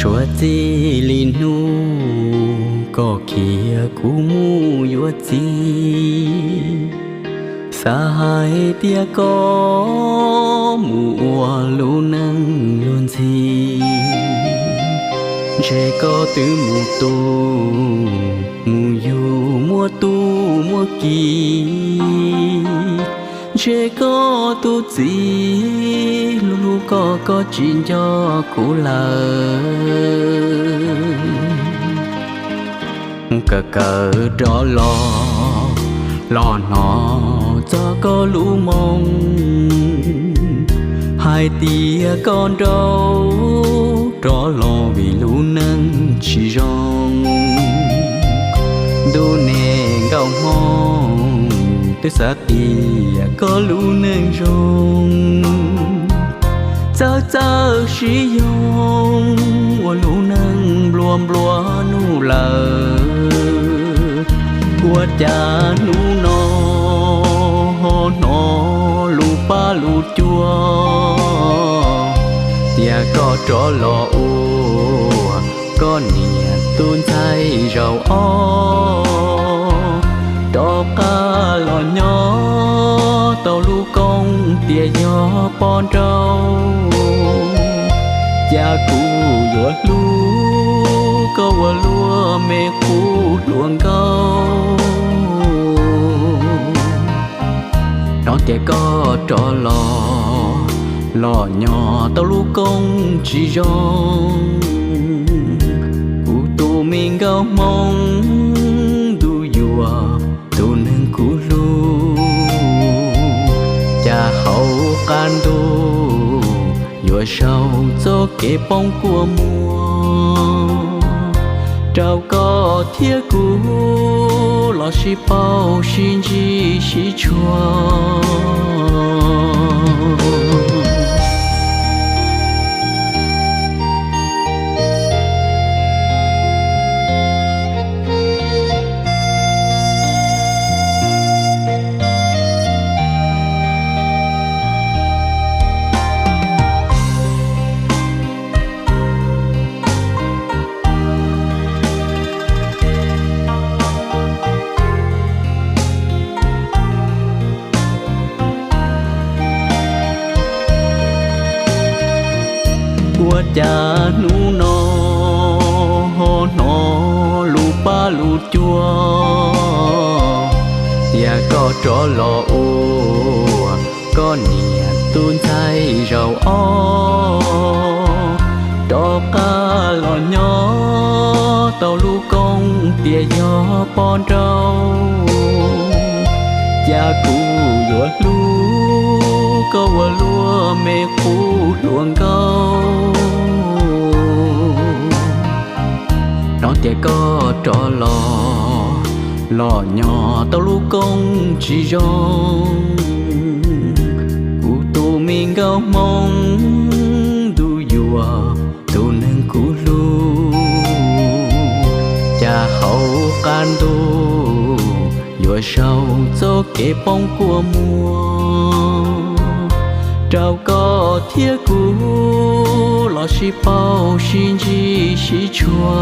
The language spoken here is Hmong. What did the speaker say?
Suav txij li hnub koj khiav kuv mus yuav txiv, xav hais tias koj mus ua lub neej luag ntxhi, ntshe koj twb mus tu, mus yug muaj tub muaj ki, ntshe koj tus txiv hlub hlub koj, koj tsis nco kuv lawm. Kawm kawm rov los, los hnov txog koj lub moo, hais tias koj nrauj rov los vim lub neej tsis zoo. Ntuj niam nkauj Hmoob twb xav qhia koj lub neej zoo, txawj txawj siv yoog ua lub neej nplua nplua nuj lawm. Ua cas hnub no ho hnov lus pab lus cuag, tias koj rov los ua koj niam tus ntxhais zaum ob, rov qab los nyob tau lub koob tias yog poj nrauj. Cas kuv yuav hlub koj ua luaj me qub hluas nkauj, hnov tias koj rov los, los nyob tau lub koob tsis zoo. Kuv tus me nkauj Hmoob ntuj yuam, tus neeg kuv hlub, cas hauv qab ntuj yuav sau txoj kev poob kua muag rau koj thiab kuv los sib paub sib ntsib sib tshua. Ua cas hnub no ho hnov lus pab lus cuag, tias koj rov los ua koj niam tus ntxhais zaum ob, rov qab los nyob tau lub koob tias yog poj nrauj. Cas kuv yuav hlub koj ua luaj me qub hluas nkauj, hnov tias koj rov los, los nyob tau lub koob tsis zoo. Kuv tus me nkauj Hmoob ntuj yuam, tus neeg kuv hlub, cas hauv qab ntuj yuav sau txoj kev poob kua muag rau koj thiab kuv los sib paub sib ntsib sib tshua.